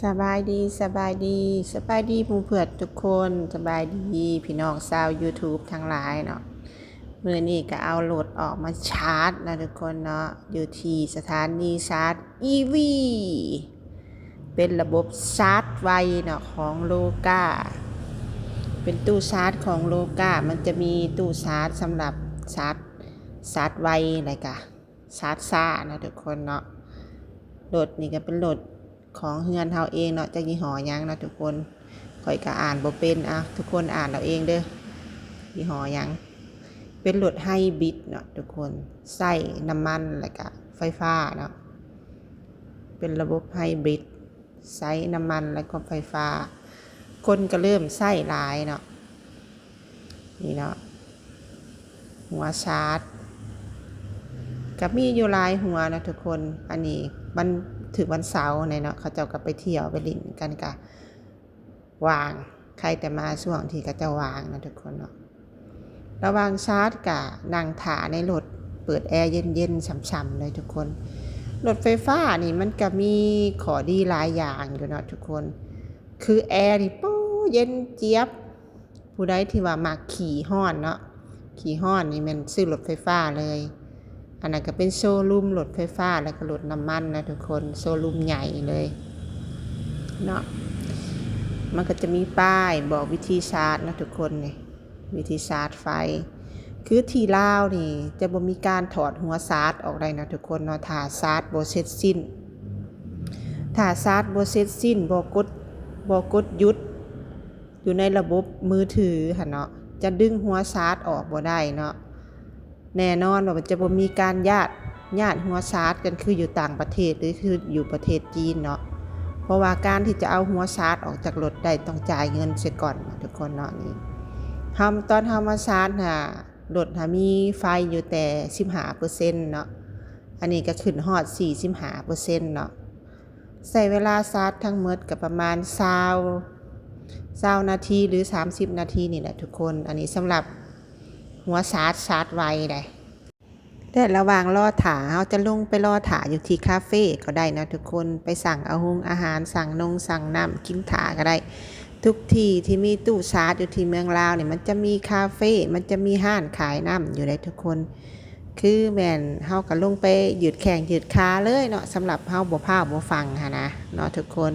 ສະບາຍດີ ສະບາຍດີ ສະບາຍດີໝູ່ເພື່ອນທຸກຄົນ ສະບາຍດີພີ່ນ້ອງຊາວ YouTube ທັງຫຼາຍເນາະ. ມື້ນີ້ກໍເອົາລົດອອກມາຊາດເນາະທຸກຄົນເນາະ ຢູ່ທີ່ສະຖານີຊາດ EV ເປັນລະບົບຊາດໄວເນາະ ຂອງໂລກາ ເປັນຕູ້ຊາດຂອງໂລກາ. ມັນຈະມີຕູ້ຊາດສຳລັບຊາດ ຊາດໄວ ແລ້ວກະ ຊາດຊ້າເນາະທຸກຄົນເນາະ. ລົດນີ້ກໍເປັນລົດຂອງເຮືອນເຮົາເອງເນາະ ຈັກຍີ່ຫໍ້ຫຍັງເນາະທຸກຄົນ ຂ້ອຍກໍອ່ານບໍ່ເປັນ. ເອົາ ທຸກຄົນອ່ານເອົາເອງເດີ້ ຍີ່ຫໍ້ຫຍັງ. ເປັນລົດໄຮບຣິດເນາະທຸກຄົນ ໃຊ້ນ້ຳມັນ ແລ້ວກະໄຟຟ້າເນາະ ເປັນລະບົບໄຮບຣິດ ໃຊ້ນ້ຳມັນ ແລ້ວກໍໄຟຟ້າ. ຄົນກໍເລີ່ມໃຊ້ຫຼາຍເນາະ ນີ້ເນາະ ຫົວຊາດ ກໍມີຢູ່ຫຼາຍຫົວເນາະທຸກຄົນ. ອັນນີ້ວັນ ຖືກວັນເສົາແນ່ເນາະ ເຂົາເຈົ້າກໍໄປທ່ຽວໄປຫຼິ້ນກັນ ກະວ່າງ ໃຄແຕ່ມາຊ່ວງທີ່ເຂົາເຈົ້າວ່າງເນາະທຸກຄົນເນາະ. ລະຫວ່າງຊາດກະນັ່ງຖ້າໃນລົດ ເປີດແອເຢັນໆ ຊ່ຳໆ ເລີຍທຸກຄົນ. ລົດໄຟຟ້ານີ້ມັນກະມີຂໍ້ດີຫຼາຍຢ່າງຢູ່ເນາະທຸກຄົນ ຄືແອນີ້ ໂອ້ ເຢັນຈຽບ. ຜູ້ໃດທີ່ວ່າມັກຂີ້ຮ້ອນເນາະ ຂີ້ຮ້ອນນີ້ແມ່ນຊື້ລົດໄຟຟ້າເລີຍ. ອັນນັ້ນກໍເປັນໂຊຣູມລົດໄຟຟ້າ ແລ້ວກໍລົດນ້ຳມັນນະທຸກຄົນ ໂຊຣູມໃຫຍ່ເລີຍເນາະ. ມັນກໍຈະມີປ້າຍບອກວິທີຊາດນະທຸກຄົນ ນີ້ ວິທີຊາດໄຟ. ຄືທີ່ລາວນີ້ຈະບໍ່ມີການຖອດຫົວຊາດອອກໄດ້ນະທຸກຄົນເນາະ ຖ້າຊາດບໍ່ເສັດສິ້ນ ຖ້າຊາດບໍ່ເສັດສິ້ນ ບໍ່ກົດ ບໍ່ກົດຢຸດ ຢູ່ໃນລະບົບມືຖືຫັ້ນເນາະ ຈະດຶງຫົວຊາດອອກບໍ່ໄດ້ເນາະ. ແນ່ນອນວ່າມັນຈະບໍ່ມີການຍາດ ຍາດຫົວຊາດກັນຄືຢູ່ຕ່າງປະເທດ ຫຼື ຄືຢູ່ປະເທດຈີນເນາະ ເພາະວ່າການທີ່ຈະເອົາຫົວຊາດອອກຈາກລົດໄດ້ ຕ້ອງຈ່າຍເງິນເສຍກ່ອນເນາະທຸກຄົນເນາະ. ນີ້ເຮົາ ຕອນເຮົາມາຊາດຫັ້ນ ລົດຫັ້ນມີໄຟຢູ່ແຕ່ສິບຫ້າເປີເຊັນເນາະ ອັນນີ້ກໍຂຶ້ນຮອດສີ່ສິບຫ້າເປີເຊັນເນາະ. ໃຊ້ເວລາຊາດທັງໝົດກໍປະມານຊາວ ຊາວນາທີ ຫຼື ສາມສິບນາທີນີ້ແຫຼະທຸກຄົນ. ອັນນີ້ສຳລັບຫົວຊາດ ຊາດໄວໄດ໋. ແລະ ລະຫວ່າງລໍຖ້າ ເຮົາຈະລົງໄປລໍຖ້າຢູ່ທີ່ຄາເຟກໍໄດ້ເນາະທຸກຄົນ ໄປສັ່ງເອົາຫົງອາຫານ ສັ່ງນົງສັ່ງນ້ຳກິນຖ້າກໍໄດ້. ທຸກທີ່ທີ່ມີຕູ້ຊາດຢູ່ທີ່ເມືອງລາວນີ້ ມັນຈະມີຄາເຟ ມັນຈະມີຮ້ານຂາຍນ້ຳຢູ່ໃດ໋ທຸກຄົນ. ຄືແມ່ນເຮົາກໍລົງໄປຢືດແຂ້ງຢືດຂາເລີຍເນາະ ສຳລັບເຮົາບໍ່ພ້າວບໍ່ຟັ່ງຫັ້ນນະເນາະທຸກຄົນ.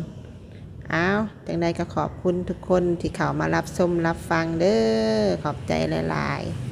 ອ້າວ ຈັ່ງໃດກໍຂອບຄຸນທຸກຄົນທີ່ເຂົ້າມາຮັບຊົມຮັບຟັງເດີ້ ຂອບໃຈຫຼາຍໆ.